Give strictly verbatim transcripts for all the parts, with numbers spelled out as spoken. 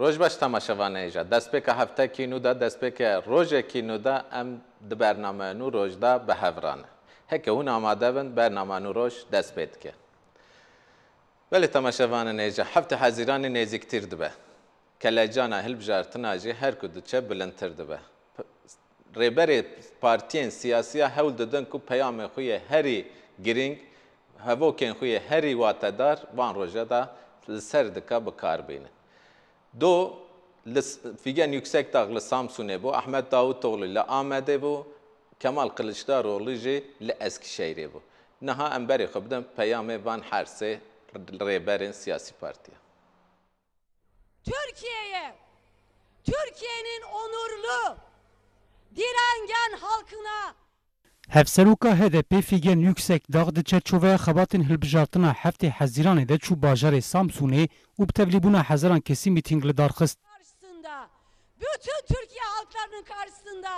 Roj baş temaşevanê hêja. Destpêka heftekî nû de, destpêka rojekî nû de em di bername nû roj de bi hev re ne. Heke hûn amade bin, bernama nû roj dest pê dike. Belê temaşevanê hêja, heftê Hezîranê nêzîktir dibe. Kelecana hilbijartina jî her ku diçe bilindtir dibe. P-, rêberê partiyên siyasî ya hewl didin ku peyamên xwe yê herî girîng, hevokên xwe yê herî watedar van roje de li ser dika bi kar bînin. Do li S-, Figen Yüksekdağ li Samsunê bû, Ahmet Davutoğlu li Amedê bû, Kemal Kılıçdaroğlu jî li Eskişehirê bû. Niha em berê xwe bidin peyamê van her sê rêberên siyasî partiya. Türkiye'ye, Türkiye'nin onurlu, direngen halkına Hevseroka H D P Figen Yüksekdağ di çerçoveya xebatên hilbijartina heftê Hezîranê de çû bajarê Samsûnê û bi tevlîbûna hezaran kesî mîtîng li dar xist. Karşısında, bütün Türkiye halklarının karşısında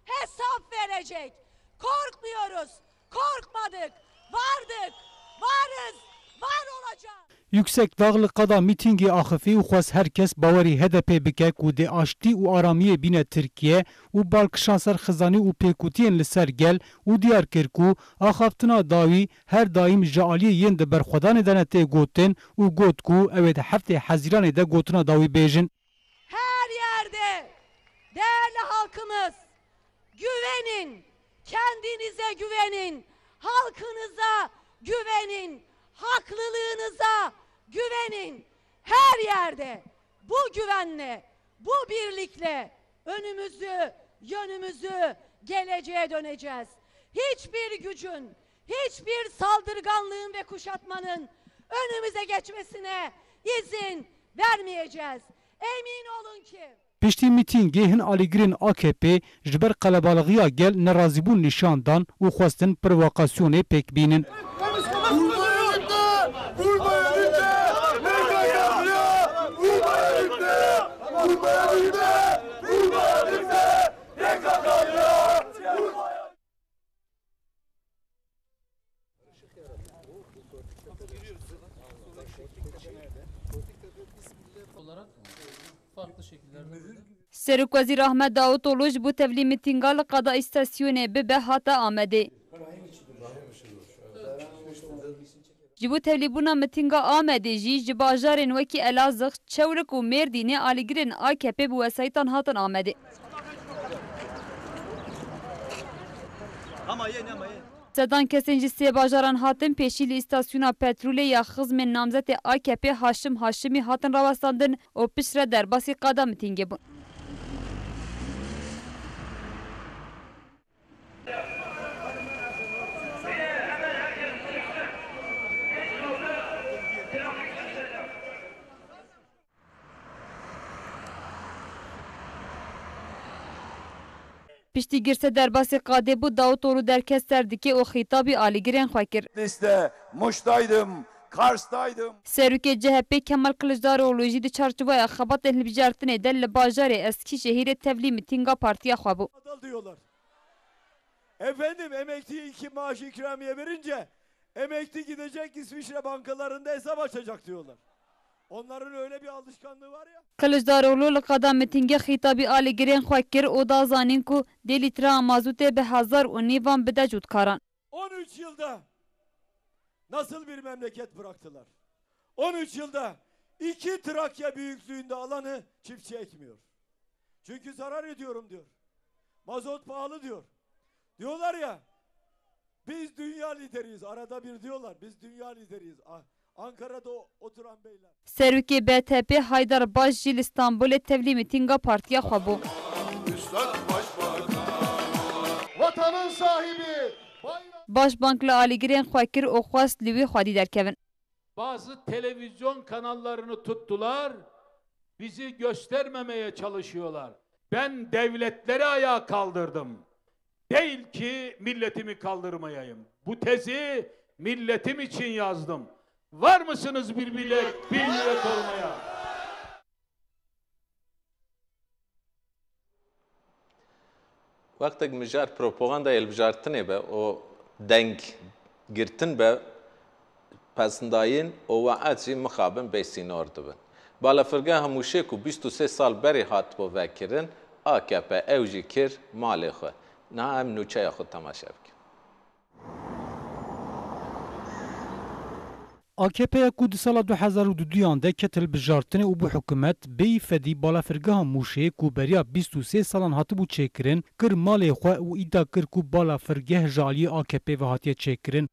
hesap verecek. Korkmuyoruz, korkmadık, vardık, varız, var olacağız. Yüksekdağ li qada mîtîngê axifî û xwest her kes bawerî H D P bike ku dê aştî û aramiyê bîne Tirkiye û balkişan ser xizanî û pêkutiyên li ser gel û diyar kir ku axaftina dawî her daîm ji aliyê yên di berxwedanê de ne tê gotin û got ku ew ê di heftê Hezîranê de gotina dawî bêjin. Her yerde, değerli halkımız, güvenin, kendinize güvenin, halkınıza güvenin, haklılığınıza güvenin. Her yerde bu güvenle, bu birlikle önümüzü, yönümüzü, geleceğe döneceğiz. Hiçbir gücün, hiçbir saldırganlığın ve kuşatmanın önümüze geçmesine izin vermeyeceğiz. Emin olun ki Piştî mîtîngê hin alîgirên A K P ji ber qelebalixiya gel nerazîbûn nîşan dan û xwestin provokasyonê pêk bînin. Olarak farklı şekillerde böyle. Serokwezîr Ahmet Davutoğlu ji bo tevlî mitînga li qada îstasyonê bibe hate Amedê. Ji bo tevlîbûna mitînga Amedê jî ji bajarên wekî Elazığ, Çewlik û Mêrdînê alîgirên A K P bi wesayîtan hatin Amedê. Sedan kesên ji sê bajaran hatin pêşî li îstasyona petrolê ya xizmên namzetê A K P Haşim Haşimî hatin rawestandin û piştre derbasî qada mitîngê bûn. Piştî girse derbasî qadê bû, Davutoğlu derket ser dikê û xîtabî alîgirên xwe kir. Liste, Muş'taydım, Kars'taydım. Serokê C H P Kemal Kılıçdaroğlu jî di çarçoveya xebatên hilbijartinê de li bajarê Eskîşehîrê tevlî mitînga partiya xwe bû. Adal diyorlar. Efendim, emekli iki maaş ikramiye verince emekli gidecek İsviçre bankalarında hesap açacak diyorlar. Onların öyle bir alışkanlığı var ya. Kiliçdaroglu li qada mitîngê xîtabî alîgirên xwe kir û da zanîn ku dê lîtreya mazûtê bi hezar û nîvan bide cotkaran. On üç yılda nasıl bir memleket bıraktılar? On üç yılda iki Trakya büyüklüğünde alanı çiftçi ekmiyor. Çünkü zarar ediyorum diyor. Mazot pahalı diyor. Diyorlar ya, biz dünya lideriyiz. Arada bir diyorlar, biz dünya lideriyiz. A-, Ankara'da o-, oturan beyler. Serokê B T P Haydar Baş jî li Stenbolê tevlî mitînga partiya xwe bû. Vatanın sahibi bayrak Başbank li alîgirên xwe kir û xwest li wî xwedî derkevin. Bazı televizyon kanallarını tuttular, bizi göstermemeye çalışıyorlar. Ben devletleri ayağa kaldırdım. Değil ki milletimi kaldırmayayım. Bu tezi milletim için yazdım. Var mısınız bir millet, bir millet olmaya? Wextek mijar propagandayê hilbijartinê be û deng girtin be, pesndayîn û we'ed jî mixabin bêsînor dibin. Balafirgeha Mûşê ku bîst û sê sal berê hatibû vekirin, A K P ew jî kir malê xwe. Niha em nûçeya xwe temaşe bikin. A K P ya ku di sala du hezar û duduyan de ket hilbijartinê û bû hikûmet, bêyî fedî balafirgeha Mûşê ku beriya bîst û sê salan hatibû çêkirin, kir malê xwe û îdia kir ku balafirgeh ji aliyê A K P ve hatiye çêkirin.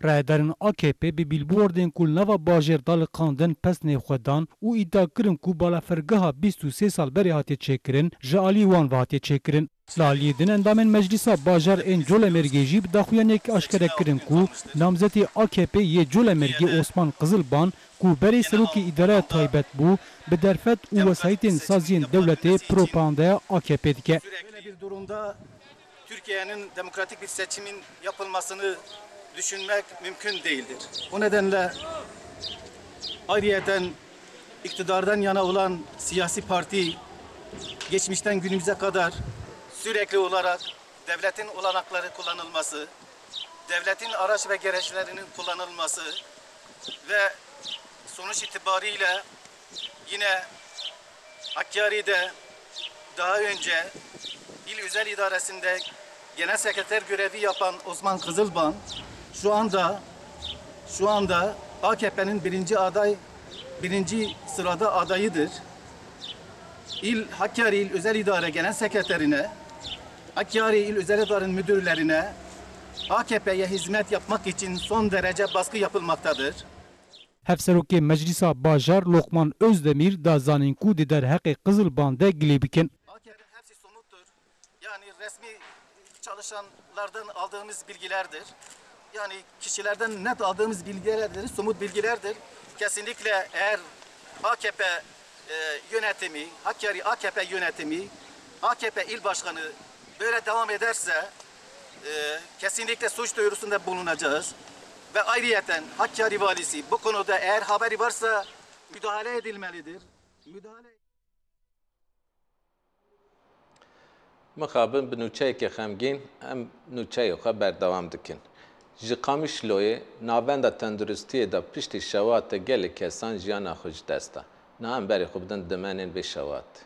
Rayedarên A K P bi bîlbordên ku li nava bajêr daliqandin pesnê xwe dan û îdia kirin ku balafirgeha bîst û sê sal berê hatiye çêkirin, ji aliyê wan ve hatiye çêkirin. Li aliyê din endamên Meclîsa Bajar ên Colemêrgê jî bi daxuyaniyekê aşkere kirin ku namzetê A K P yê Colemêrgê Osman Qizilban ku berê serokê îdareya taybet bû, bi derfet û wesayîtên saziyên dewletê propagandaya A K P dike. Böyle bir durumda Türkiye'nin demokratik bir seçimin yapılmasını düşünmek mümkün değildir. O nedenle ayrıyeten iktidardan yana olan siyasi parti geçmişten günümüze kadar sürekli olarak devletin olanakları kullanılması, devletin araç ve gereçlerinin kullanılması ve sonuç itibariyle yine Hakkari'de daha önce il özel idaresinde genel sekreter görevi yapan Osman Kızılban şu anda şu anda A K P'nin birinci aday, birinci sırada adayıdır. İl Hakkari İl Özel İdare Genel Sekreterine, Hakkari İl Özel İdare Müdürlerine A K P'ye hizmet yapmak için son derece baskı yapılmaktadır. Hevserokê Meclîsa Bajar Lokman Özdemir da zanîn ku dê derheqê Qizilban de gilê bikin. A K P'nin hepsi somuttur. Yani resmi çalışanlardan aldığımız bilgilerdir. Yani kişilerden net aldığımız bilgilerdir, somut bilgilerdir. Kesinlikle eğer A K P, e, yönetimi, Hakkari A K P yönetimi, A K P il başkanı böyle devam ederse, e, kesinlikle suç duyurusunda bulunacağız. Ve ayrıyeten Hakkari valisi bu konuda eğer haberi varsa müdahale edilmelidir. Müdahale Mixabin bi nûçeyeke xemgîn em nûçeyê xwe berdewam dikin. Ji Qamişloyê navenda tenduristiyê de piştî şewatê gelek kesan jiyana xwe ji dest da. Niha em berê xwe bidin dimenên vê şewatê.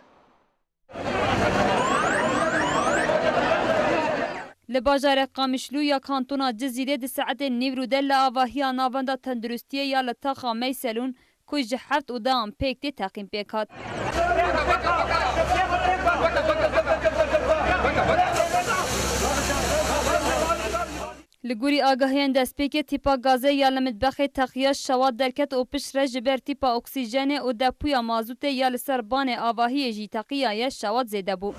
Li bajarê Qamişlo ya kantona Cizîrê di saetên nîvro de li avahiya navenda tenduristiyê ya li taxa Meyselûn ku ji heft odeyan pêk tê teqîn pêk hat. Li gorî agahiyên destpêkê tîpa gazê ya li mitbexê teqiya şewat derket û piştre ji ber tîpa oksîjenê û depoya mazûtê ya li ser banê avahiyê jî teqiyaye şewat zêde bû.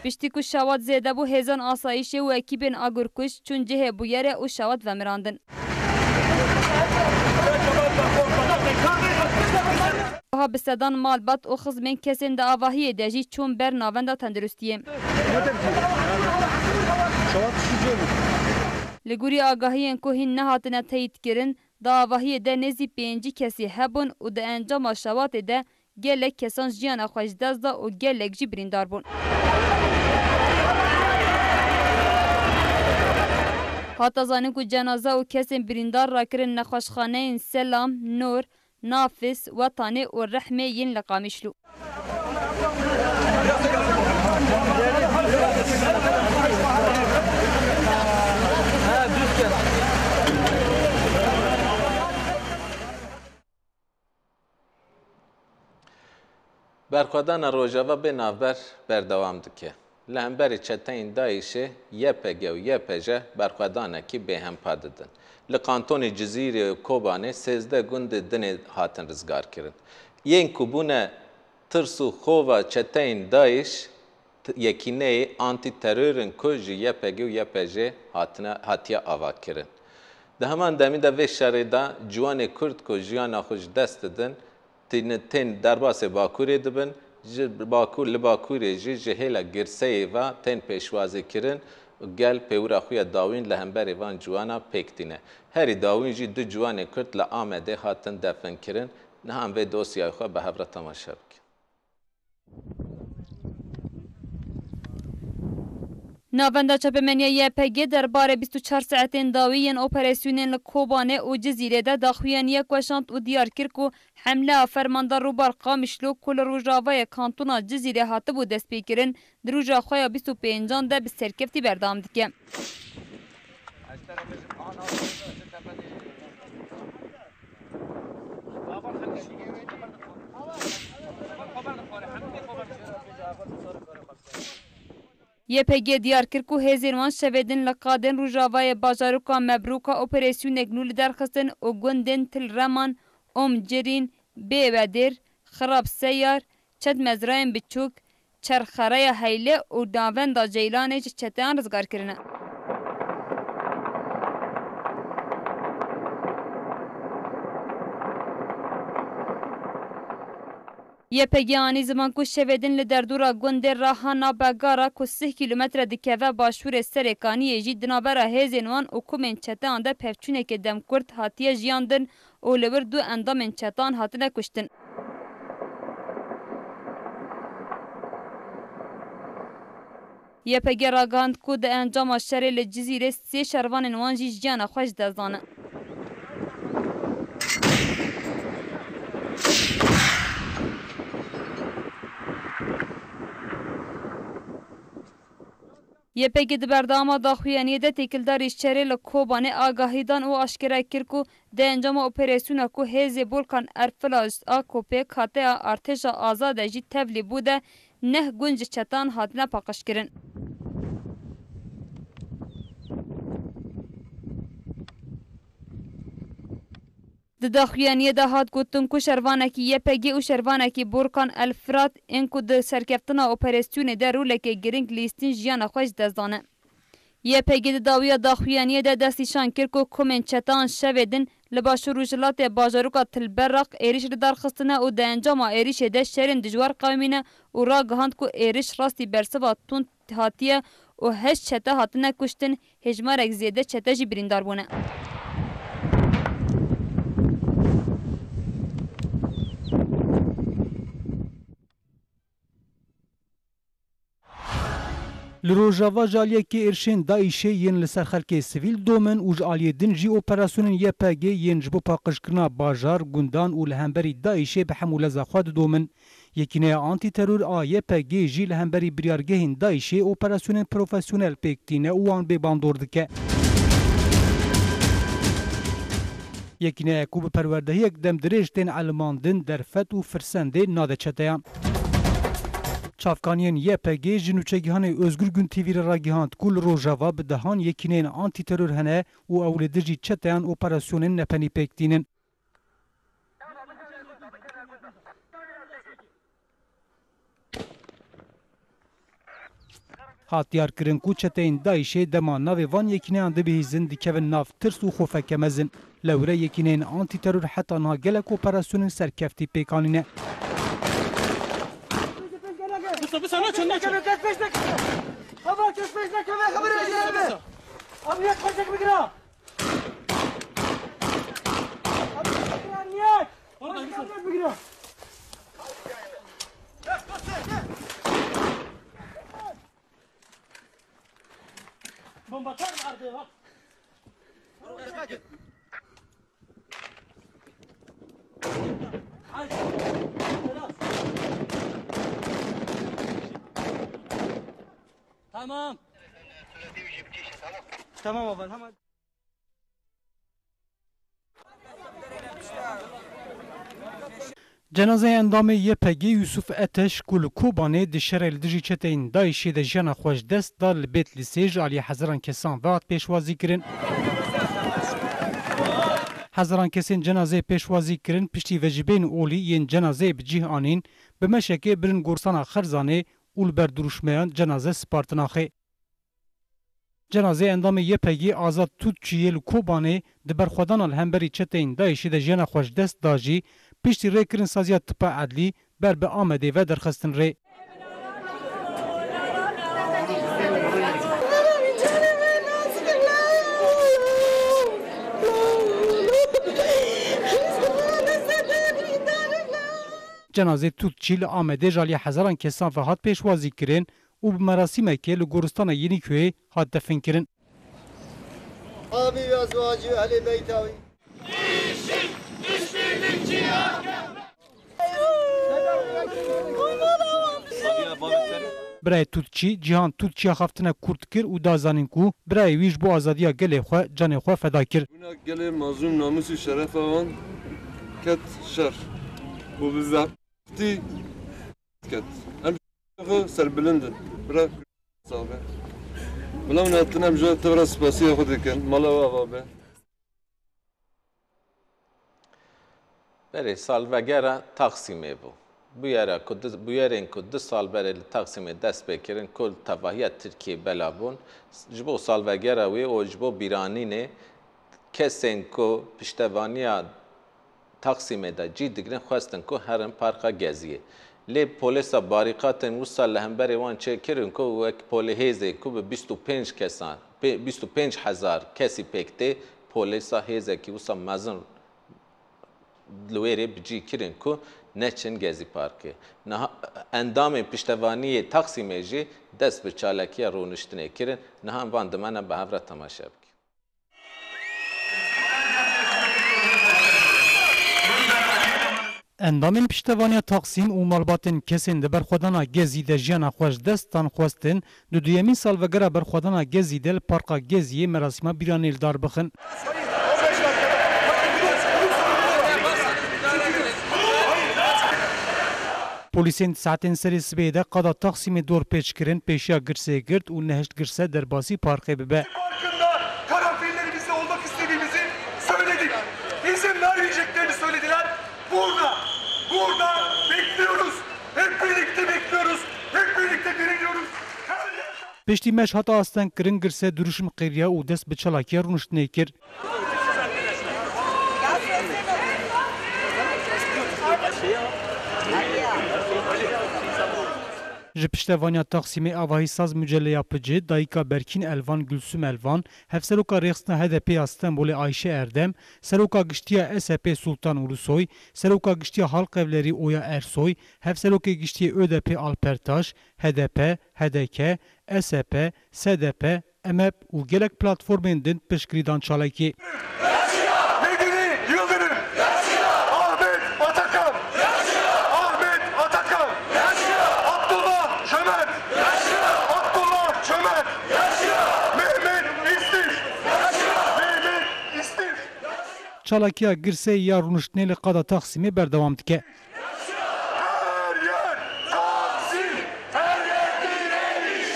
Piştî ku şewat zêde bû, hêzan asayîşê û ekîbên agirkuj çûn cihê bûyerê û şewat vemirandin. Wiha bi sedan malbat û xizmên kesên di avahiyê de jî çûn ber navenda tenduristiyê. Li gorî agahiyên ku hîn nehatine teyîdkirin, di avahiyê de nêzî pêncî kesî hebûn û di encama şewatê de gelek kesan jiyana xwe ji dest da û gelek jî birîndar bûn. Hate zanîn ku cenaze û kesên birîndar rakirin nexweşxaneyên Selam, Nûr, Nafis, Wetanê û Rehmê yên li Qamişlo. Berxwedana Rojava bê navber berdewam dike. Li hemberî çeteyên DAIŞ'ê Y P G û Y P J berxwedanekî bêhempa didin. Li kantonê Cizîrê û Kobanê sêzdeh gundê dinê hatin rizgarkirin. Yên ku bûne tirs û xova çeteyên DAIŞ, t-, yekîneyê antîterorên ku ji Y P G û Y P J hatine, hatiye avakirin. Di heman demî de vê şerê de ciwanê Kurd ku jiyana xwe ji dest didin, tîne-, tên derbasê Bakurê dibin, ji Bakur, li Bakurê jî ji hêla girseyê ve tên pêşwazî kirin û gel pêwira xwe ya dawîn li hemberî van ciwana pêk tîne. Herî dawîn jî du ciwanê Kurd li Amedê hatin definkirin. Niha em vê dosyayê xwe bi hev re temaşe bikin. Navenda Çapemeniya Y P G derbarê bîst û çar saetên dawî yên operasyonên li Kobanê û Cizîrê de daxuyaniyek weşand û diyar kir ku hemleya fermandar Rûbar Qamişlo ku li rojavayê kantona Cizîrê hatibû destpêkirin, di roja xwe ya bîst û pêncan de bi serkeftî berdewam dike. Y P G diyar kir ku hêzên wan şevê din li qadên rojavayê bajarûka Mebrûka operasyonek nû li dar xistin û gundên Til Reman, Om Cirîn, Bêwedêr, Xirab Seyar, çend mezrayên biçûk, Çerxereya Heylê û navenda Ceylanê ji çeteyan rizgar kirine. Y P G anî ziman ku şevê din li derdora gundê Rahana Begara ku sih kîlometre dikeve başûrê Serêkaniyê jî di navbera hêzên wan û komên çeteyan de pevçûnekê demkurt hatiye jiyandin û li wir du endamên çetan hatine kuştin. Y P G ragihand ku di encama şerê li Cizîrê sê şervanên wan jî jiyana xwe ji dest dane. Y P G di berdewama daxuyaniyê de têkildarî şerê li Kobanê agahî dan û aşkere kir ku di encama operasyona ku hêzê Bolkan Erfila ji A K P kateya artêşa azad e jî tevlî bû de neh gund ji çetan hatine paqijkirin. Di daxuyaniyê de hat gotin ku şervanekî Y P G û şervanekî Borkan El Firat ên ku di serkeftina operasyonê de roleke giring lîstin jiyana xwe ji dest dane. Y P G di dawiya daxuyaniyê de destnîşan kir ku komên çetan şevê din li başûr rojhilatê bajarûka Til Beraq êrîş li dar xistine û di encama êrîşê de şerên dijwar qewimîne û ragihand ku êrîş rastî bersiva tund hatiye û heşt çete hatine kuştin, hêjmarek zêde çete jî birîndar bûne. Li Rojava ji aliyekê êrişên DAIŞê yên li ser xelkê sivîl didomin û ji aliyê din jî operasyonên Y P G yên ji bo paqijkirina bajar, gundan û li hemberî DAIŞê bi hem û leza xwe didomin. Yekîneya Antîteror a Y P G jî li hemberî biryargehên DAIŞê operasyonên profesyonel pêk tîne û wan bê bandor dike. Yekîneya ku bi perwerdehiyek demdirêj tên elimandin, derfet û firsendê nade çeteyan. Çavkaniyên Y P G ji nûçegihanê Özgür Gün T V re ragihand ku li Rojava bi dehan yekîneyên antîteror hene û ew li dijî çeteyan operasyonên nepenî pêk tînin. Hat diyarkirin ku çeteyên DAIŞê dema navê van yekîneyan dibihîzin, dikevin nav tirs û xofeke mezin. Lewre yekîneyên antîteror heta niha gelek operasyonên serkeftî pêk anîne. Bisa, bisa, naçe, naçe. Kes pêş neke. Hava kes pêş neke, xeber edin. Abi yek paşek bigire. Abi yek bigire. Orada bisa. Abi yek bigire. Bomba atar mı ardaya bak? Tamam. Tamam baba, tamam. Cenazeyê endamê Y P G Yusuf Eteş ku li Kobanê di şerê li dijî çeteyên DAIŞê de jiyana xwe ji dest da, li Bêtlîsê ji aliyê hezaran kesan ve hat pêşwazî kirin. Hezaran kesên cenazeyê pêşwazî kirin, piştî ve ji bên olî yên cenazeyê bi cih anîn, bi meşekê birin gorsana Xerzanê û li ber dirûşmeyan cenaze spartin axê. Cenazeyê endamê Y P G Azad Tutçî yê li Kobanê di berxwedana li hemberî çeteyên DAIŞê de jiyana xwe ji dest da jî, piştî rêkirin saziya tipa edlî ber bi Amedê ve derxistin rê. Cenazê Tutçî li Amedê ji aliyê hezaran kesan ve hat pêşwazî kirin û bi merasîmekê li goristana Yenîkuyê hat definkirin. Abi ve ezvacı ehli beytavi. Birayê Tutçî, Cîhan Tutçî axaftina kurt kir û da zanîn ku birayê wî ji bo azadiya gelê xwe canê xwe feda kir. Bûna gelê mazlûm, namus û şerefa wan ket şer û bi zehmetî ket. Em xwe serbilind in. Bira Salve. Bila min hatin em ji te re spasiya xwe dikin. Mala we ava be. Berê salvegera Taxîmê bû. Bûyera ku du, bûyerên ku du sal berê li Taxîmê dest pê kirin, ku li tevahiya Tirkiyê bela bûn, ji bo salvegera wê û ji bo bîranînê kesên ku piştevaniya Taxîmê de cî digirin xwestin ku herin Parka Geziyê. Lê polêsa barîqatên wisa li hemberê wan çêkirin ku wek polê hêzê ku bi bîst û pênc kesan, pê-, bîst û pênc hezar kesî pêk tê, polêsa hêzekî wisa mezin li wêrê bi cî kirin ku neçin Gezî Parkê. Niha endamên piştevaniyê Taxîmê jî dest bi çalakiya rûniştinê kirin. Niha em van dimena bi hev re temaşe bikin. Endamên piştevaniya Taxîm û malbatên kesên di berxwedana Gezî de jiyana xwe ji dest dan xwestin, di duyemîn salvegera berxwedana Gezî de li Parka Geziyê merasîma bîranê li dar bixin. Polîsên di saetên serê sibê de qada Taxîmê dorpêç kirin, pêşiya girsê girt û nehişt girse derbasî parkê bibe. Farkında karanfillerimizde olmak istediğimizi söyledik. İzin vermeyeceklerini söylediler. Burada, burada bekliyoruz. Hep birlikte bekliyoruz. Hep birlikte direniyoruz. Her yerde Piştî meş hate astengkirin, girse dirûşm qêriya û dest bi çalakiya rûniştinê kir. Ji piştevaniya Taxîmê avahî saz Muceleya Pici, dayika Berkîn Elvan Gulsum Elvan, hevseroka rêxistina H D P ya Stenbolê Ayşe Erdem, seroka giştî ya S H P Sultan Ulusoy, seroka giştî ya Halkevlerî Oya Ersoy, hevserokê giştî yê Ö D P Alper Taş, H D P, H D K, S H P, S D P, M H P û gelek platformên din piştgirî dan çalakiyê. Medeni Yıldırım, Ahmet Atakan, Ahmet Atakan, Abdullah Cömert, Abdullah Cömert, Mehmet İstiş, Mehmet İstiş. Çalakiya girseyê ya rûniştinê li qada Taxsîmê berdewam dike. Her yer Taksim! Her yer direniş!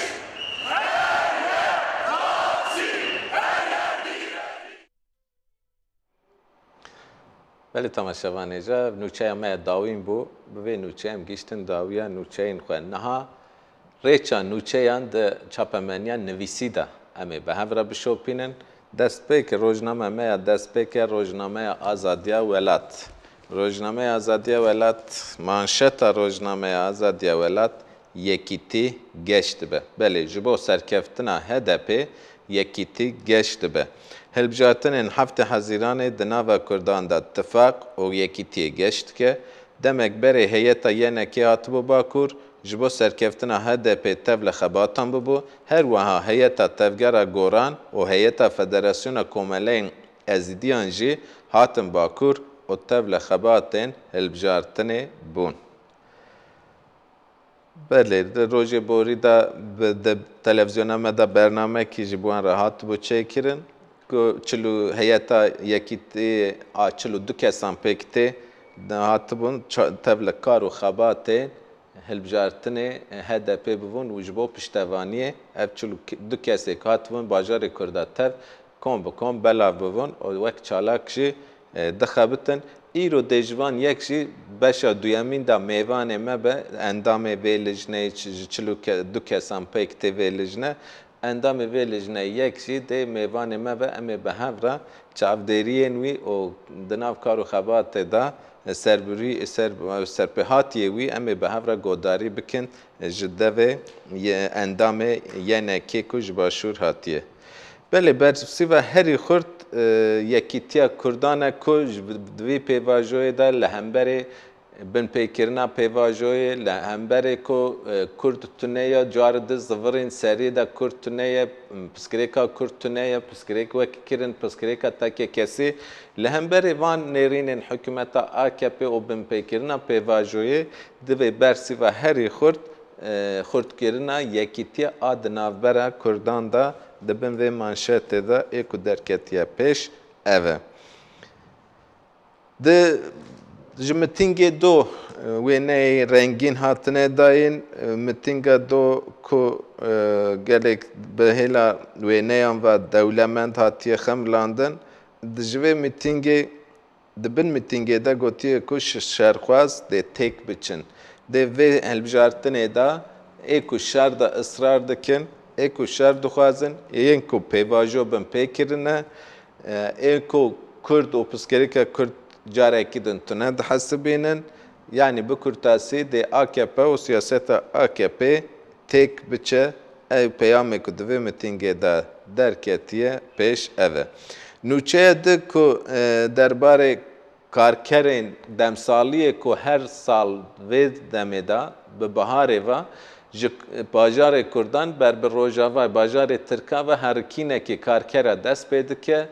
Belê temaşevanê, ca nûçeya me ya dawîn bû, bi vê nûçeyê em gihîştin dawiya nûçeyên xwe. Niha rêça nûçeyan di çapemeniya nivîsî de em ê bi hev re bişopînin. Destpêk rojnameya me ya destpêk e, rojnameya Azadiya Welat. Rojnameya Azadiya Welat, manşeta rojnameya Azadiya Welat, Yekîtî geş dibe. Belê, ji bo serkeftina H D P yekîtî geş dibe. Hilbijartinên heftê Hezîranê di nava Kurdan de tifaq û yekîtiyê geş dike. Demek berê heyeta Y N K hatibû Bakur, ji bo serkeftina H D P tev li xebatan bû. Her wiha heyeta Tevgera Goran û heyeta Federasyona Komeleyên Ezîdiyan jî hatin Bakur û tev li xebatên hilbijartinê bûn. Belê, di rojê borî de bi, di televîzyona me de bernamekî ji bo wan re hatibû çêkirin ku çil û heyeta yekîtî a çil û du kesan pêk tê hatibûn ça-, tev li kar û xebatê hilbijartinê H D P bibûn û ji bo piştevaniyê ev çil û du kesê ku hatibûn bajarê Kurda tev kom bi kom belav bibûn û wek çalak jî, e, dixebitin. Îro dê ji van yek jî beşa duyemîn de mêvanê me be, endamê vê lijneyê çi-, ji çil û ke-, du kesan pêk tê vê lijne. Endamê vê lijneyê yek jî dê mêvanê me be, em ê bi hev re çavdêriyên wî û di nav kar û xebatê de serburî-, ser-, serpêhatiyê wî em ê bi hev re godarî bikin ji devê ye-, endamê Y N K ku ji Başûr hatiye. Belê, bersiva herî xurt, e, yekîtiya Kurdan e ku ji, di vî pêvajoyê de li hemberê, binpêkirina pêvajoyê li hemberê ku, e, Kurd tune ye, cari di zivirên seriyê de Kurd tune ye, piskirêka Kurd tune ye, piskirêk wek kirin, piskirêka tekekesî. Li hemberê van nêrînên hikûmeta A K P û binpêkirina pêvajoyê divê bersîva herî xurt, e, xurtkirina yekîtiya a di navbera Kurdan de di bin vê manşetê de ê ku derketiye pêş ev e. Di, ji mitîngê do, e, wêneyê rengîn hatine dayîn, e, mitînga do ku, e, gelek bi hêla wêneyan ve dewlemend hatiye xemilandin. Di ji vê mitîngê, di bin mitîngê de gotiye ku şi-, şerxwaz dê têk biçin. Dê vê hilbijartinê de ê ku şer de israr dikin, ê ku şer dixwazin, yên ku pêvajo bin pê kirine, e, ê ku Kurd û piskirêka Kurd carekî din tune dihesibînin, yanî bi kurtasî dê A K P û siyaseta A K P têk biçe, ew peyamê ku di vê mitîngê de derketiye pêş ev e. Nûçeya di ku, e, derbarê karkerên demsaliyê ku her sal vê demê de bi biharê ve ji bajarê Kurdan ber bi Rojavayê, bajarê Tirkan ve herikînekê karkera dest pê dike.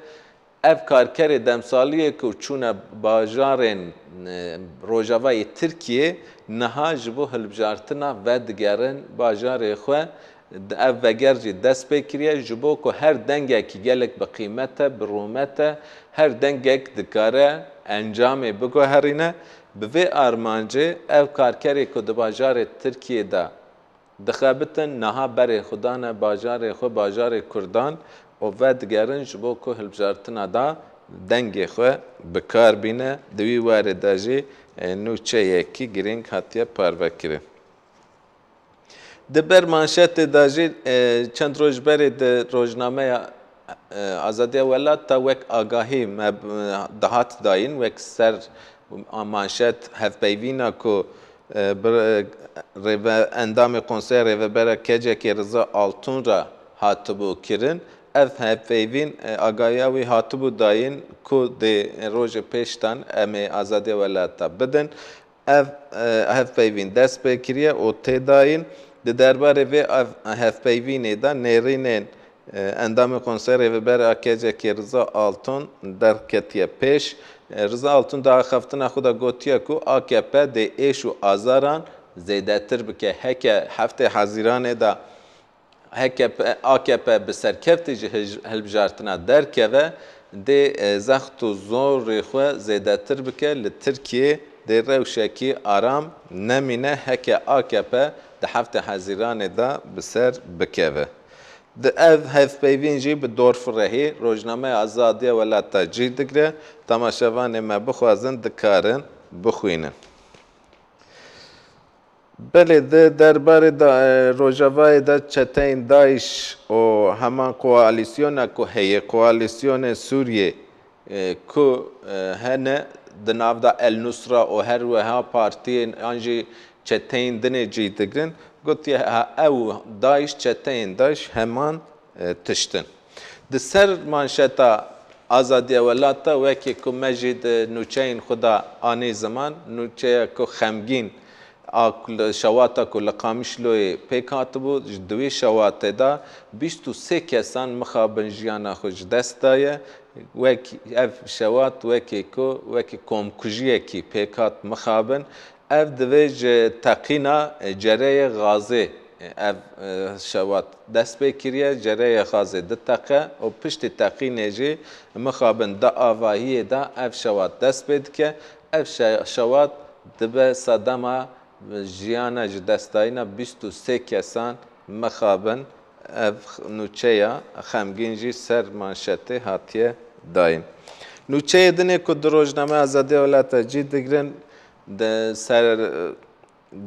Ev karkerê demsaliyê ku çûne bajarên, e, Rojavayê Tirkiyê niha ji bo hilbijartina vedigerin bajarê xwe. Ev veger jî dest pê kiriye, ji bo ku her dengekî gelek bi qîmet e, bi rûmet e, her dengek dikare encamê biguherîne. Bi vê armancê ev karkerê ku di bajarê Tirkiyê de dixebitin, niha berê xwe dane bajarê xwe, bajarê Kurdan û vedigerin ji bo ku hilbijartina da dengê xwe bi kar bîne. Di wî warê de jî, e, nûçeyekî girîng hatiye parvekirin. Di ber manşetê de jî, e, çend roj berê di rojnameya, e, Azadiya Welat de wek agahî me, e, dihat dayîn, wek ser manşet hevpeyvîna ku, e, bi, e, rêve-, endamê Konseya Rêvebera KCK'ê Riza Altun re hatibû kirin. Ev hevpeyvîn, e, agahiya wî hatibû dayîn ku dê rojê pêştan em ê Azadiya Welat de bidin. Ev, e, hevpeyvîn dest pê kiriye û tê dayîn. Di derbarê vê ev hevpeyvînê de nêrînên, e, endamê Konseya Rêvebera KCK'ê Riza Altun derketiye pêş. E, Riza Altun di axaftina xwe de gotiye ku A K P dê êş û azaran zêdetir bike. Heke heftê Hezîranê de H K P, A K P bi serkeftî ji hij-, hilbijartina derkeve, dê, e, zext û zorê xwe zêdetir bike, li Tirkiyê dê rewşekî aram nemîne, heke A K P di heftê Hezîranê de bi ser bikeve. Di ev hevpeyvîn jî bi dorfirehî rojnameya Azadiya Welat de cî digre, temaşevanê me bixwazin dikarin bixwînin. Belê, di derbarê da, e, Rojavayê de çeteyên DAIŞ û heman koalîsyona ku heye, koalîsyonê Sûriyê, e, ku, e, hene di nav de El Nusra û her wiha partiyên an jî çeteyên dinê cî digrin, gotiye, ha, ew DAIŞ, çeteyên DAIŞ heman, e, tişt in. Di ser manşeta Azadiya Welat de wekî ku me jî di nûçeyên xwe de anî ziman, nûçeya ku xemgîn a ku li şewata ku li Qamişloyê pêk hatibû, ji di wê şewatê de bîst û sê kesan mixabin jiyana xwe ji dest daye. Wek ev şewat wekî ku, wekî komkujiyekî pêk hat mixabin. Ev divê ji teqîna, e, cereyê gazê, e, ev, e, şewat dest pê kiriye, cereyê gazê diteqe û piştî teqînê jî mixabin di avahiyê de ev şewat dest pê dike. Ev şe-, şewat dibe sedema jiyana ji destdayîna bîst û sê kesan mixabin. Ev nûçeya xemgîn jî ser manşetê hatiye dayîn. Nûçeyê dinê ku di rojnameya Azadiya Welat de cî digrin, di ser, e,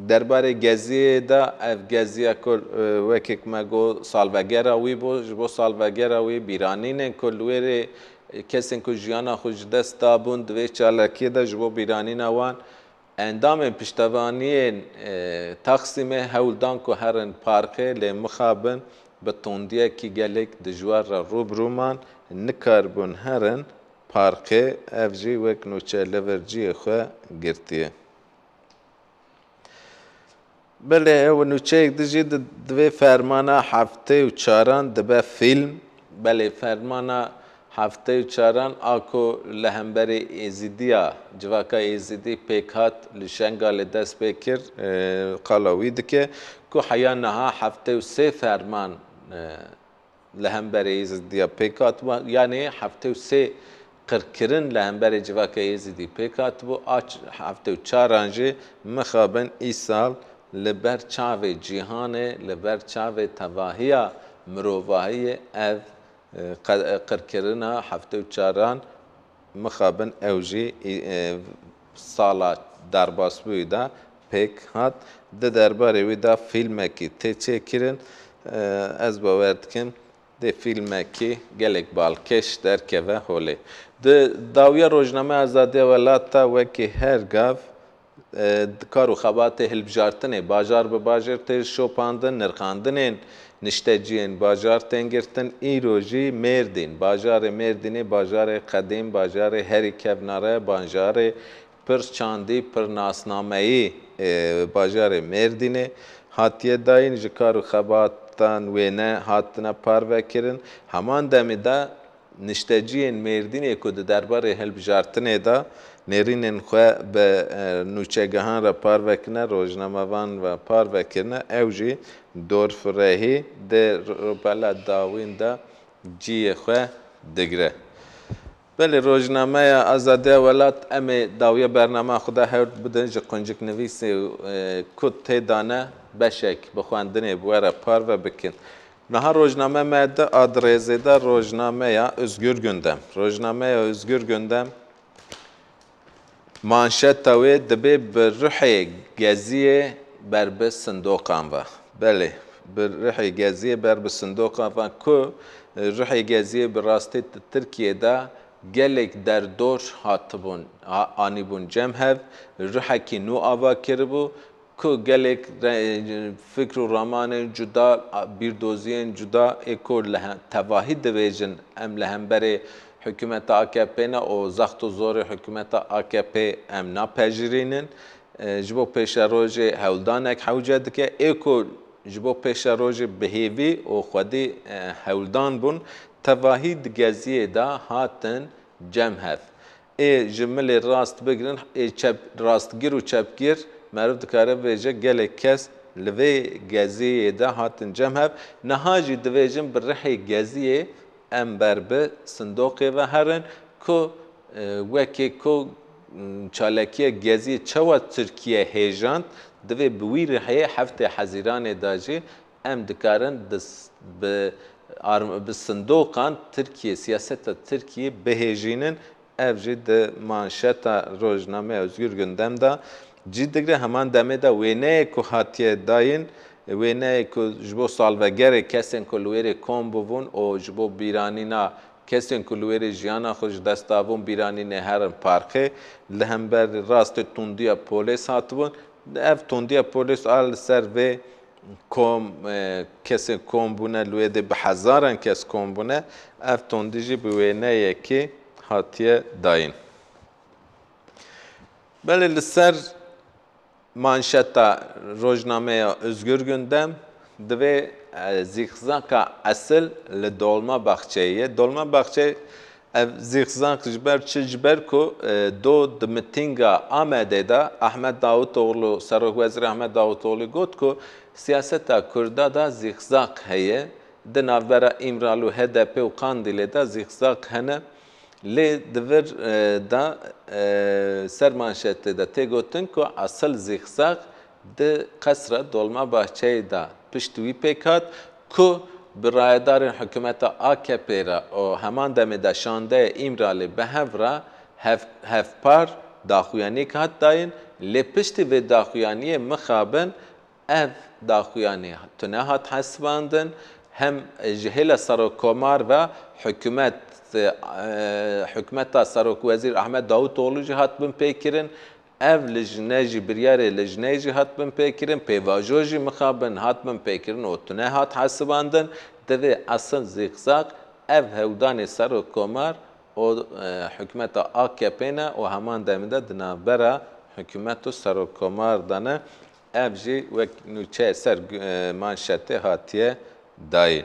derbarê Geziyê de, ev Geziya ku, e, wekî me got, salvegera wî bû, ji bo salvegera wî bîranînên ku li wê rê, e, kesên ku jiyana xwe ji dest dabûn, di vê çalakiyê de ji bo bîranîna wan, endamên piştevaniyên, e, Taksîmê hewl dan ku herin parkê, lê mixabin bi tundiyekî gelek dijwar re rû bi rû man, nikaribûn herin parkê, ev jî wek nûçe li vir cihê xwe girtiye. Belê, ew nûçeyek din jî di, divê fermana heftê û çaran dibe fîlm. Belê, fermana heftê û çaran a ku li hemberî Êzidiya, civaka Êzidî pêk hat, li Şengalê dest pê kir, e, qala wî dike ku heya niha heftê û sê ferman, e, li hemberî Êzidiya pêk hatibû, yanî heftê û sê qirkirin li hemberî civaka Êzidî pêk hatibû, a ç-, heftê û çaran jî mixabin îsal li ber çavê cîhanê, li ber çavê tevahiya mirovahiyê ev, e, qe-, qirkirina heftê û çaran mixabin ew jî, e, sala derbasbûyî de pêk hat. Di derbarê wî de fîlmekî tê çêkirin. E, ez bawer dikim dê fîlmekî gelek balkêş derkeve holê. Di dawiya rojnameya Azadiya Welat de wekî her gav, e, di kar û xebatê hilbijartinê bajar bi bajêr tê şopandin, nirxandinên nişteciyên bajar tên girtin. Îro jî Mêrdîn, bajarê Mêrdînê, bajarê qedîm, bajarê herî kevnare, bajarê pir çandî, pir nasnameyî, e, bajarê Mêrdînê hatiye dayîn, ji kar û xebatan wêne hatine parvekirin. Heman demê de nişteciyên Mêrdînê ku di derbarê hilbijartinê de nêrînên xwe bi, e, nûçegehan re parve kirine, rojnamevan ve parve kirine, ew jî dorfirehî di rûpela dawîn de cihê xwe digire. Belê, rojnameya Azadiya Welat, em ê dawiya bernama xwe de hewt bidin ji qunciknivîsê, e, ku tê dane beşek bi xwendinê bi we re parve bikin. Niha rojname me di adrêzê de rojnameya Özgür Gündem. Rojnameya Özgür Gündem manşeta wê dibê bi ruhê geziyê ber bi sindoqan ve. Belê, bi ruhê geziyê ber bi sindoqan ve ku, e, ruhê geziyê bi rastî di Tirkiyê de gelek derdor hatibûn, ha-, anîbûn cem hev, ruhekî nû ava kiribû. Ku gelek re-, fikr û ramanên cuda, bîrdoziyên cuda ê ku li he-, tevahî divêjin, em li hemberê hikûmeta A K P ne û zext û zorê hikûmeta A K P em napejirînin. E, ji bo pêşerojê hewldanek hewce dike, ê ku ji bo pêşerojê bi hêvî û xwedî, e, hewldan bûn, tevahî di geziyê de hatin cem hev. Ê ji milê rast bigirin, ê çep, rastgir û çepgir, meriv dikare bêje gelek kes li vê geziyê de hatin cem hev. Niha jî divêjin bi rihê geziyê em ber bi sindoqê ve herin ku, e, wekê ku, m, çalakiya geziyê çawa Tirkiye hêjand, divê bi wî rihê heftê Hezîranê de jî em dikarin di s-, bi arm-, bi sindoqan Tirkiye, siyaseta Tirkiye bihêjînin. Ev jî di manşeta rojnameya Özgür Gündem de cî digre. Heman demê de wêneyê ku hatiye dayîn, wêneyê ku ji bo salvegerê kesên ku li wêrê kom bûbûn û ji bo bîranîna kesên ku li wêrê jiyana xwe ji dest dabûn bîranînê herin parkê, li hember rastê tundiya polês hatibûn. Ev tundiya polês a li ser vê kom, e, kesên kom bûne, li wê dê bi hezaran kes kom bûne, ev tundî jî bi wêneyekê hatiye dayîn. Belê, li ser manşeta rojnameya Özgür Gündem divê, e, zîxzaka esil li Dolmabahçeyê ye. Dolmabahçe Ev zîxzak ji ber çi? Ji ber ku, e, do di mitînga Amedê de Ahmet Davutoğlu, Serokwezîr Ahmet Davutoğlu got ku siyaseta Kurda de zîxzak heye. Di navbera Îmralı, H D P û Kandîlê de zîxzak hene. Lê di vir, e, de, e, ser manşetê de tê gotin ku esil zîxzak di qesra Dolmabahçeyê de pişt wî pêk hat ku bi rayedarên hikûmeta A K P re û heman demê de şandeya Îmralê bi hev re hev-, hevpar daxuyaniyek hat dayîn, lê piştî vê daxuyaniyê mixabin ev daxuyanî tune hat hesibandin, hem ji hêla serokkomar ve hikûmet, e, hikûmeta serokwezîr Ahmet Davutoğlu jî hat bin pêkirin, Ev lijne jî, biryarê lijneyê jî hat bin pêkirin, pêvajo jî mixabin hat bin pêkirin û tune hat hesibandin. Divê esil zîxzak ev hewldanê serokkomar û, e, hikûmeta A K P ne û heman demê de di navbera hikûmet û serokkomar de ne. Ev jî wek nûçe ser gu-, e, manşetê hatiye dayîn.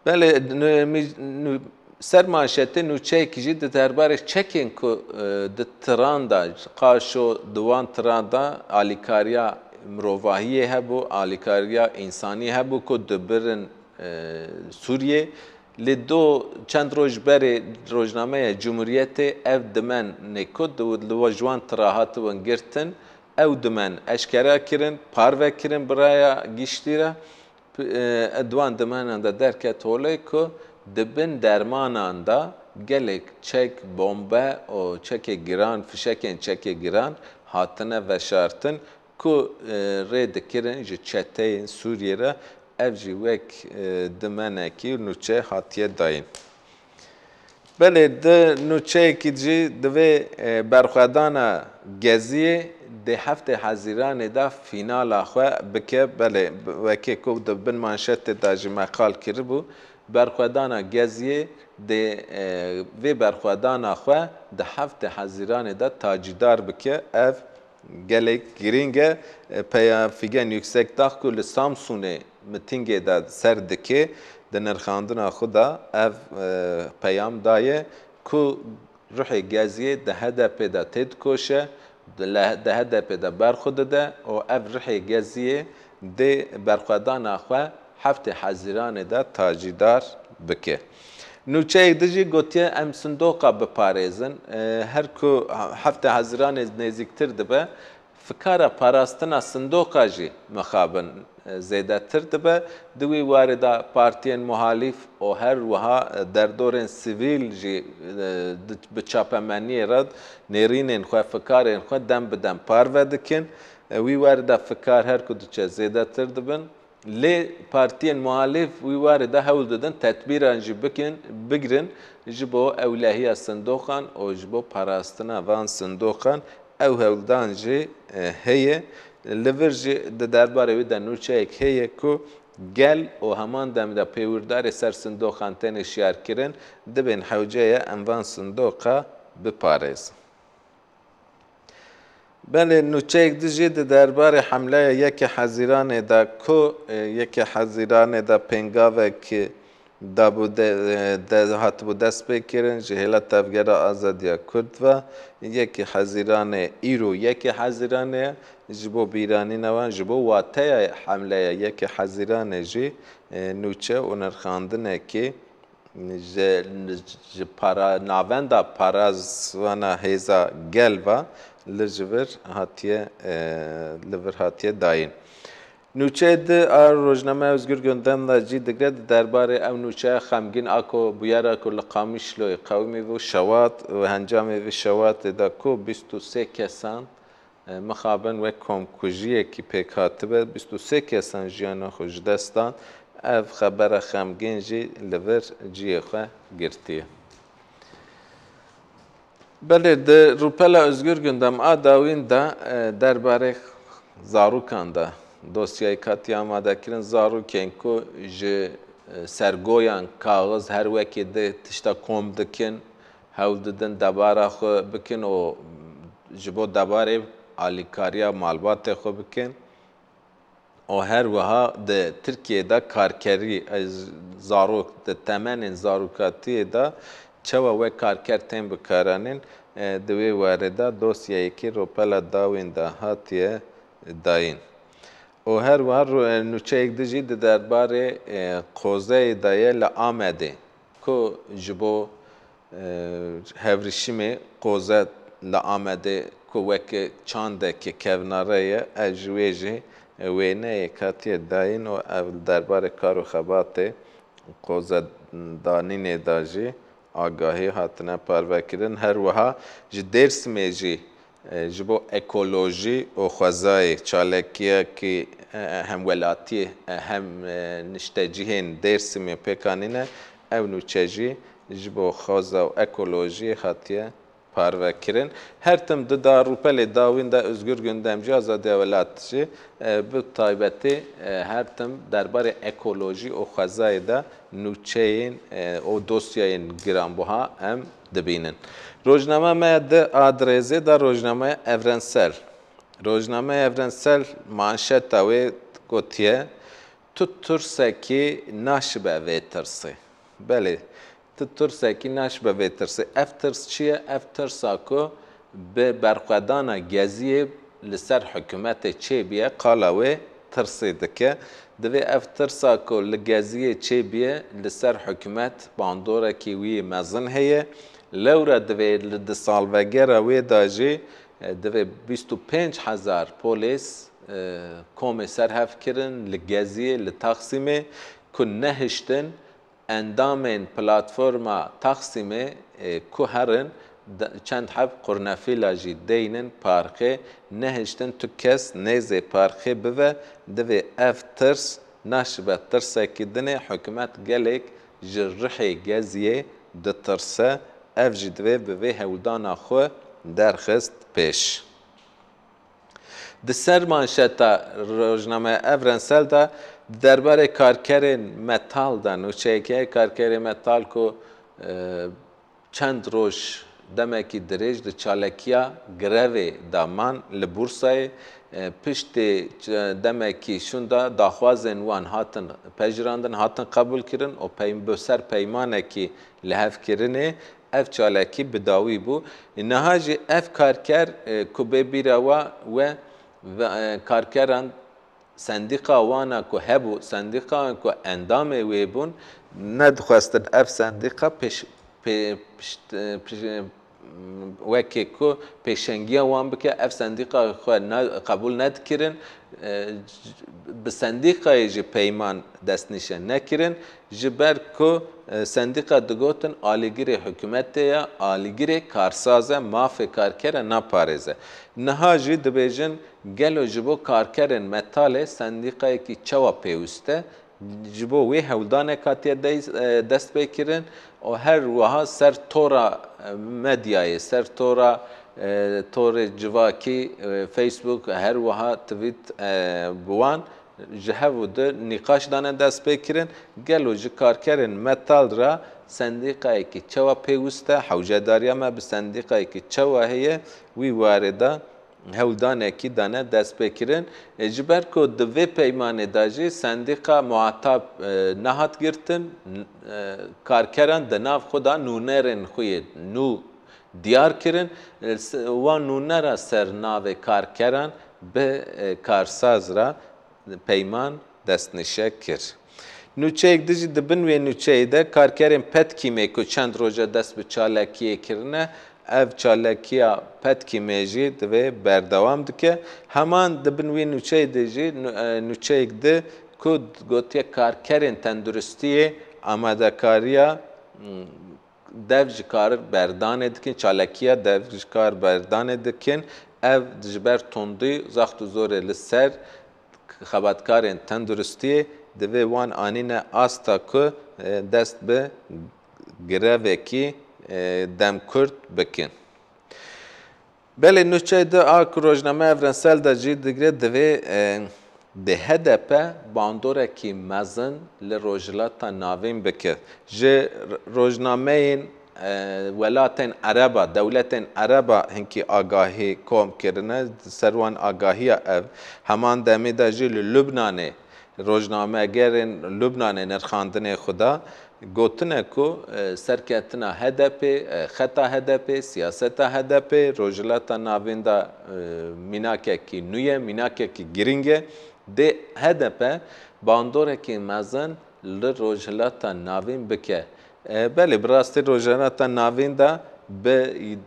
Belê, nu-, mi-, nu-, ser manşetê nûçeyekî jî di derbarê çekên ku, e, di tiran de, qaşo di wan tiran de alîkariya mirovahiyê hebû, alîkariya însanî hebû ku dibirin, e, Sûriyê. Lê do çend roj berê rojnameya Cumhuriyetê ev dimenê ku di, li ji wan tira hatibin girtin, ew dimen eşkera kirin, parve kirin bi raya giştî re. P-, e, di wan dimenan de derket holê ku di bin dermanan de gelek çek, bombe û çekê giran, fişekên çekê giran hatine veşartin ku, e, rê dikirin ji çeteyên Sûriyê re. Ev jî wek, e, dimenekî nûçe hatiye dayîn. Belê, di nûçeyekî jî divê, e, berxwedana Geziyê di heftê Hezîranê de fînala xwe bike. Belê, wekê ku di bin manşetê de jî me qal kiribû, berxwedana Geziyê dê, e, vê berxwedana xwe di heftê Hezîranê de tacîdar bike. Ev gelek girîng e. E, peya Figen Yüksekdağ ku li Samsûnê mitîngê de ser dike, di nirxandina xwe de ev, e, peyam daye ku ruhê Geziyê di H D P de têdikoşe, di le-, di H D P de berxwe dide û ev ruhê Geziyê dê berxwedana xwe heftê Hezîranê de tacîdar bike. Nûçeyek din jî gotiye, em sindoqa biparêzin. E, her ku heftê Hezîranê nêzîktir dibe, fikara parastina sindoqa jî mixabin, e, zêdetir dibe. Di wî warê de partiyên muhalîf û her wiha, e, derdorên sivîl jî, e, di, bi çapemeniyê re nêrînên xwe, fikarên xwe dem bi dem parve dikin. E, wî warê de fikar her ku diçe zêdetir dibin. Lê partiyên muhalîf wî warê de hewl didin tedbîran jî bikin, bigrin ji bo ewlehiya sindoqan û ji bo parastina van sindoqan. Ew hewldan jî, e, heye. Li vir jî di derbarê wî de nûçeyek heye ku gel û heman demê de pêwirdarê ser sindoqan tên hişyarkirin, dibên hewce ye em van sindoqa biparêzin. Belê, nûçeyek din jî di derbarê hemleya yekê Hezîranê de ku, e, yekê Hezîranê de pêngavek dabû de, e, de, hatibû destpêkirin, ji hêla Tevgera Azadiya Kurd ve, yekê Hezîranê, îro yekê Hezîranê ye, ji bo bîranîna wan, ji bo wateya hemleya yekê Hezîranê jî, e, nûçe û nirxandinekê ji, ji para, navenda parastina hêza gel ve li ji vir hatiye, e, li vir hatiye dayîn. Nûçeyê din a rojnameya Özgür Gündem de cî digre di derbarê ew nûçeya xemgîn a ku bûyera ku li Qamişloyê qewimî bû, şewat û encamê vî şewatê de ku bîst û sê kesan, e, mixabin wek komkujiyekî pêk hatibe, bîst û sê kesan jiyana xwe ji dest dan. Ev xebera xemgîn jî li vir cihê xwe girtiye. Belê, di rûpela Özgür Gündem a dawîn de, e, derbarê zarokan de dosyayek hatiye amadekirin. Zarokên ku ji, e, sergoyan kaxiz her wekê di tişta kom dikin, hewl didin debara xwe bikin û ji bo debarê alîkariya malbatê xwe bikin. Û her wiha di Tirkiyeyê de karkerî, e, zarok di temenên zarokatiyê de çawa wek karker tên bikaranîn, e, di wê warê de dosyayekî rûpela dawîn de hatiye dayîn. Û her wiha ro-, e, nûçeyek din jî di derbarê, e, qozeyê de ye li Amedê ku ji bo e, hevrîşimê qoze li Amedê ku weke çandeke kevnare ye, ev ji wê jî wêneyek hatiye dayîn û ev li derbarê kar û xebatê qoze danînê de jî agahî hatine parvekirin. Her wiha ji Dêrsimê jî e, ji bo ekolojî û xwezayê çalakiyekî, e, hem welatî, e, hem, e, niştecihên Dêrsimê pêk anîne, ew nûçe jî ji bo xweza û ekolojiyê hatiye parvekirin. Her tim di da rûpelê dawîn de Özgür Gündem jî, Azadiya Welat jî, e, bi taybetî, e, her tim derbarê ekolojî û xwezayê de nûçeyên, e, û dosyayên giranbuha em dibînin. Rojname me di adrêzê de rojnameya Evrensel. Rojnameya Evrensel manşeta wê gotiye, tu tirsekî naşibe vê tirsê. Belê, tu tirsekî naşibe vê tirsê. Ev tirs çi ye? Ev tirsa ku bi berxwedana Geziyê li ser hikûmetê çêbiye, qala wê tirsê dike. Divê ev tirsa ku li Geziyê çêbiye, li ser hikûmet bandorekî wî mezin heye. Lewra divê li di salvegera wê de jî, e, divê bîst û pênc hezar polês, e, komê ser hev kirin li Geziyê, li Taxsîmê, ku nehiştin endamên platforma Taxsîmê, e, ku herin, de-, çend heb qurnefîla jî deynin parkê, nehiştin tu kes nêzê parkê bive, divê ev tirs naşibe tirsekî din e, hikûmet gelek ji rihê Geziyê ditirse, ev jî divê bi vê hewldana xwe derxist pêş. Di ser manşeta rojnameya Evrensel de di derbarê karkerên metal de nûçeyeke, karkerê metal ku, e, çend roj demekî dirêj di çalekiya grevê de man li Bursayê, e, piştî ç-, demekî şûnda daxwazên wan hatin pejirandin, hatin qebûlkirin û pey-, bi ser peymanekî lihevkirinê ev çalakî bi dawî bû. Niha jî ev karker, e, ku bê bîra wa we, ve, e, karkeran sendîqa wana ku hebû, sendîqayan ku endamê wê bûn, nedixwestin ev sendîqa pêş-, pê-, pişt-, e, pişt-, wekî ku pêşengiya wan bike, ev sendîqa xwe ne, qebûl nedikirin, e, bi sendîqayê jî peyman destnîşe nekirin, ji ber ku, e, sendîqa digotin alîgirê hikûmetê ye, alîgirê karsaz e, mafê karker e, naparêze. Niha jî dibêjin, gelo ji bo karkerên metalê sendîqayekî çawa pêwist e? Ji bo wê hewldanek hatiye dey-, e, destpêkirin û her wiha ser tora, e, medyayê, ser tora, e, torê civakî, e, Facebook, her wiha tweet, e, bi wan ji hev û di nîqaş dane destpêkirin. Gelo ji karkerên metal re sendîqayekî çawa pêwist e? Hewcedariya me bi sendîqayekî çawa heye? Wî warê de hewldanekî dane destpêkirin. E, ji ber ku di vê peymanê de jî sendîqa muhatab, e, nehat girtin, n-, e, karkeran di nav xwe de nûnerên xwe yê nû diyar kirin. E, s-, wan nûnera ser navê karkeran bi, e, karsaz re peyman destnîşe kir. Nûçeyek din jî, di bin wê nûçeyê de karkerên Petkîmê ku çend roj e dest bi çalakiyê kirine, ev çalakiya Petkîmê jî divê berdewam dike. Heman di bin wê nûçeyê de jî nû-, e, nûçeyek din ku gotiye karkerên tenduristiyê amadekariya, m, dev ji kar berdanê dikin, çalakiya dev ji kar berdanê dikin. Ev ji ber tundî, zext û zorê li ser xebatkarên tenduristiyê divê wan anîne asta ku, e, dest bi grevekî, e, demkurt bikin. Belê nûçeyê din a ku Rojnameya Evrensel de jî digre, divê, e, di H D P bandorekî mezin li Rojhilata Navîn bike. Ji r-, rojnameyên, e, welatên Ereba, dewletên Ereba hinkî agahî kom kirine, ser wan agahiya ev. Heman demê de jî li Lubnanê rojnamegerên Lubnanê nirxandinê xwe da, gotine ku, e, serketina H D P, e, xeta H D P, siyaseta H D P, Rojhilata Navîn de, e, mînakekî nû ye, mînakekî girîng e. Dê H D P bandorekî mezin li Rojhilata Navîn bike. E, belê, bi rastî Rojhilata Navîn de bi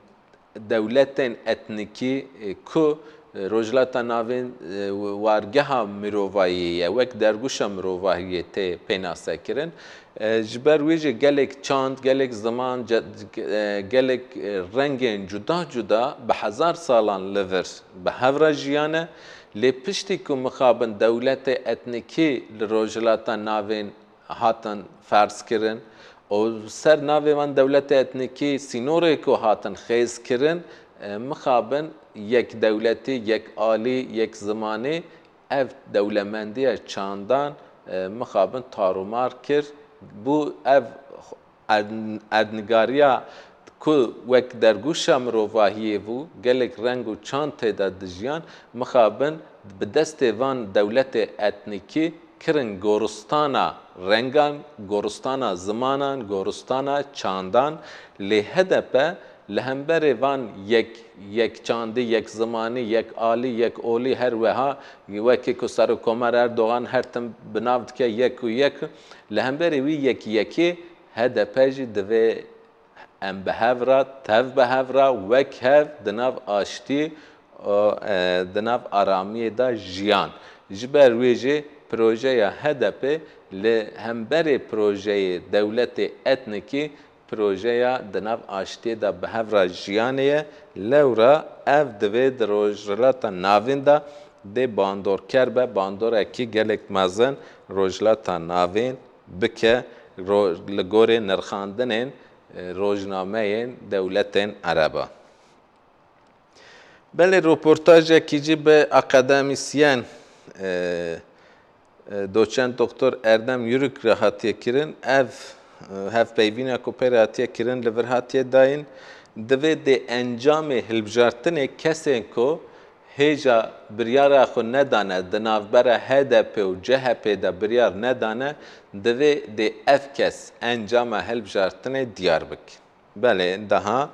dewletên etnîkî, e, ku, e, Rojhilata Navîn, e, wargeha mirovahiyê ye, wek dergûşa mirovahiyê tê pênasekirin. E, ji ber wê jî gelek çand, gelek ziman, ce-, e, gelek, e, rengên cuda cuda bi hezar salan li vir bi hev re jiyane. Lê piştî ku mixabin dewletê etnîkî li Rojhilata Navîn hatin ferz kirin û ser navê van dewletê etnîkî sînorê ku hatin xêz kirin, e, mixabin yek dewletî, yek alî, yek zimanî, ev dewlemendiya çandan, e, mixabin tarûmar kir. Bû ev erd-, erdnîgariya ku wek dergûşa mirovahiyê bû, gelek reng û çand tê de dijiyan, mixabin bi destê van dewletê etnîkî kirin goristana rengan, goristana zimanan, goristana çandan. Lê H D P li hemberê van yek, yek çandî, yek zimanî, yek alî, yek olî, her wiha wekî ku Serokkomer Erdogan her tim bi nav dike yek û yek, li hemberê wî yek yekê H D P jî divê em bi hev re, tev bi hev re, wek hev di nav aştî û, e, di nav aramiyê de jiyan. Ji ber wê jî projeya H D P li hemberê projeyê dewletê etnîkî projeya di nav aştiyê de bi hev re jiyanê ye. Lewra ev divê di Rojhilata Navîn de dê bandorker be, bandorekî gelek mezin Rojhilata Navîn bike, ro-, li gorê nirxandinên, e, rojnameyên dewletên Ereba. Belê, roportajekî jî bi akademîsyen, e, e, doçent doktor Erdem Yürük re hatiye kirin. Ev, e, hevpeyvîna ku pê re hatiye kirin li vir hatiye dayîn. Divê dê encamê hilbijartinê kesên ku hêja biryara xwe nedane, di navbera H D P û C H P de biryar nedane, divê dê ev kes encama hilbijartinê diyar bike. Belê, daha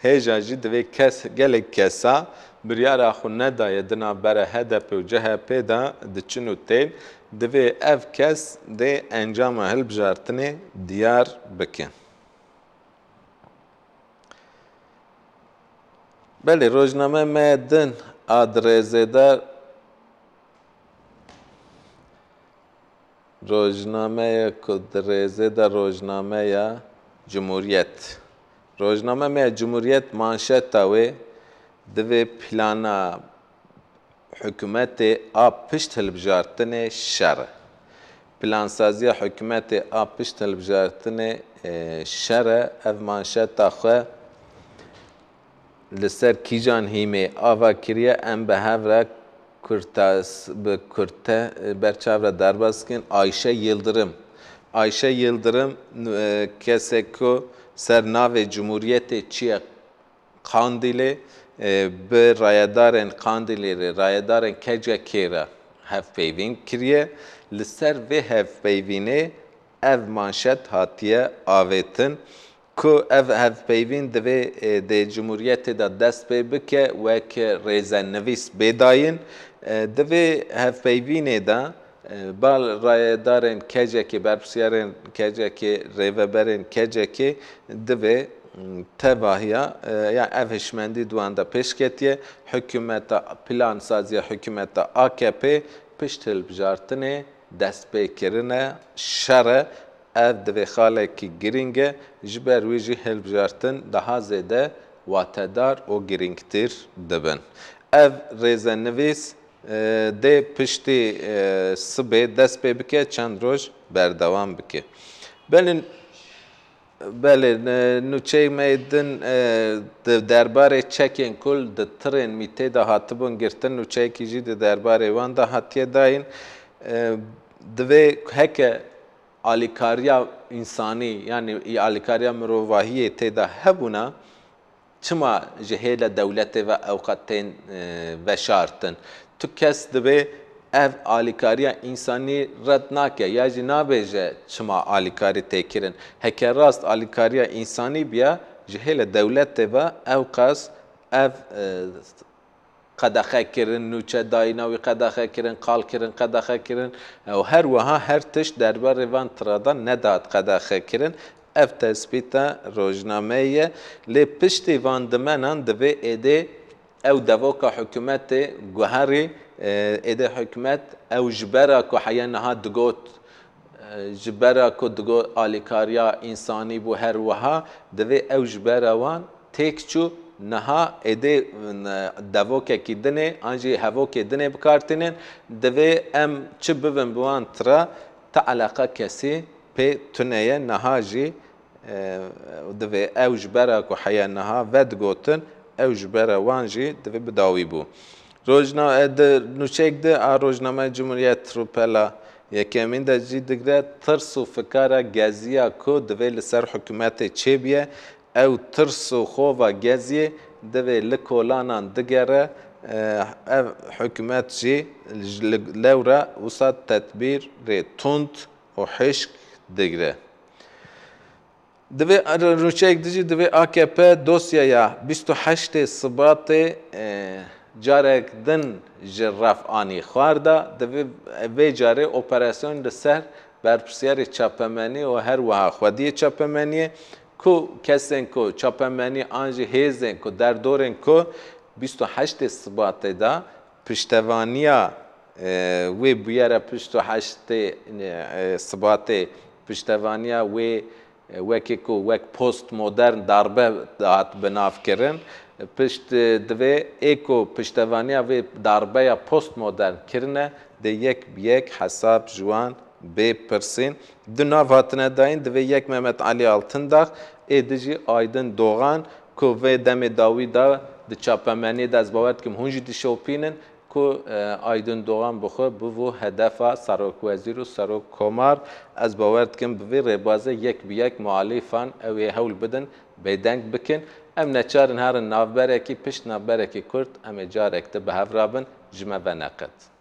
hêja jî divê kes, gelek kesa biryara xwe nedaye di navbera H D P û C H P de diçin û tên, divê ev kes dê encama hilbijartinê diyar bike. Belê, rojname me din a di rêzê de, rojnameya ku di rêzê de, rojnameya Cumhuriyet. Rojname me ya Cumhuriyet, manşeta wê, divê plana hikûmetê a pişt hilbijartinê şer e. Plansaziya hikûmetê a pişt hilbijartinê, e, şer e. Ev manşeta xwe li ser kîjan hîmê ava kiriye, em bi hev re kurtas-, bi kurte, e, berçav re derbas dikin. Ayşe Yildirim. Ayşe Yildirim, e, kesek ku ser navê Cumhuriyetê çiye Qandîlê, e, bi rayedarên Qandîlê re, rayedarên K C K re hevpeyvîn kiriye. Li ser vê hevpeyvînê ev manşet hatiye avêtin ku ev hevpeyvîn divê, e, dê Cumhuriyetê de dest pê bike wek rêzenivîs bê dayîn. E, di vê hevpeyvînê de, e, bal rayedarên K C K, berpirsyarên K C K, rêveberên K C K divê, m, tevahiya, e, ya ev hişmendî di wan de pêş ketiye. Hikûmeta, plansaziya hikûmeta A K P pişt hilbijartinê dest pê kirine şer e. Ev divê xalekî girîng e, ji ber wî jî hilbijartin daha zêde watedar û girîngtir dibin. Ev rêzenivîs, e, dê piştî, e, sibê dest pê bike, çend roj berdewam bike. Belê, belê, e, nûçeyê me yê din, e, di derbarê çekên ku di tirên mîtê de hatibûn girtin, nûçeyekî jî di derbarê wan de hatiye dayîn. E, divê heke alîkariya însanî, yanî alîkariya mirovahiyê tê de hebûna, çima ji hêla dewletê ve ewqas tên, e, veşartin? Tu kes dibê ev alîkariya însanî red nake ya jî nabêje çima alîkarî tê kirin. Heke rast alîkariya însanî biya, ji hêla dewletê ve ewqas ev, e, qedexe kirin, nûçe dayîna wî qedexe kirin, qal kirin, qedexe kirin. Ew her wiha her tişt derbarê van tira de nedat qedexe kirin. Ev tespîta rojnameyê ye. Lê piştî van dimenan divê êdê ew devoka hikûmetê guherî, e, êdê hikûmet ew ji bera ku heye niha digot, e, ji bera ku digot alîkariya însanî bû, her wiha divê ew ji bera wan têk çû, niha êdê, e, devokekî dinê an jî hevokê dinê bi kar tînin, divê em çi bibin bi wan tira, ti eleqa kesî pê tune ye, niha jî, e, divê ew ji bera ku heye niha vedigotin, ew ji bera wan jî divê bi dawî bû. Rojna-, e, di nûçeyek di a rojnameya Cumhuriyet rûpela yekemîn de jî digre tirs û fikara geziya ku divê li ser hikûmetê çêbiye, ew tirs û xova Geziyê divê li kolanan digere, e, ev hikûmet jî ji li, lewra wisa tedbîrê tund û hişk digre. Divê rûçeyek dijî divê A K P dosyaya bîst û heştê Sibatê, e, carek din ji rev anî xwarda, divê vê carê operasyon li ser berpirsiyarê çapemenî û her wiha xwediyê çapemeniyê ku kesên ku çapemenî an jî hêzên ku derdorên ku bîst û heştê Sibatê de piştevaniya, e, wê bûyere bîst û heştê, e, Sibatê piştevaniya wê, e, wekî ku wek postmodern darbe dihat binavkirin, pişt, e, divê ê ku piştevaniya vê darbeya postmodern kirine, dê yek bi yek hesab ji wan bê pirsîn. Du nav hatine dayîn, divê yek Mehmet Alî Altindax, ê di jî Aydin Doğan, ku vê demê dawî de di çapemeniyê de ez bawer dikim hûn jî dişopînin, ku, e, Aydin Doğan bi xwe bibû hedefa serokwezîr û serokkomar. Ez bawer dikim bi vê rêbazê yek bi yek muhalîfan ew ê hewl bidin bêdeng bikin. Em neçar in herin navberekî, pişt navberekî kurt em ê carek di bi hev re bin, ji me veneqet.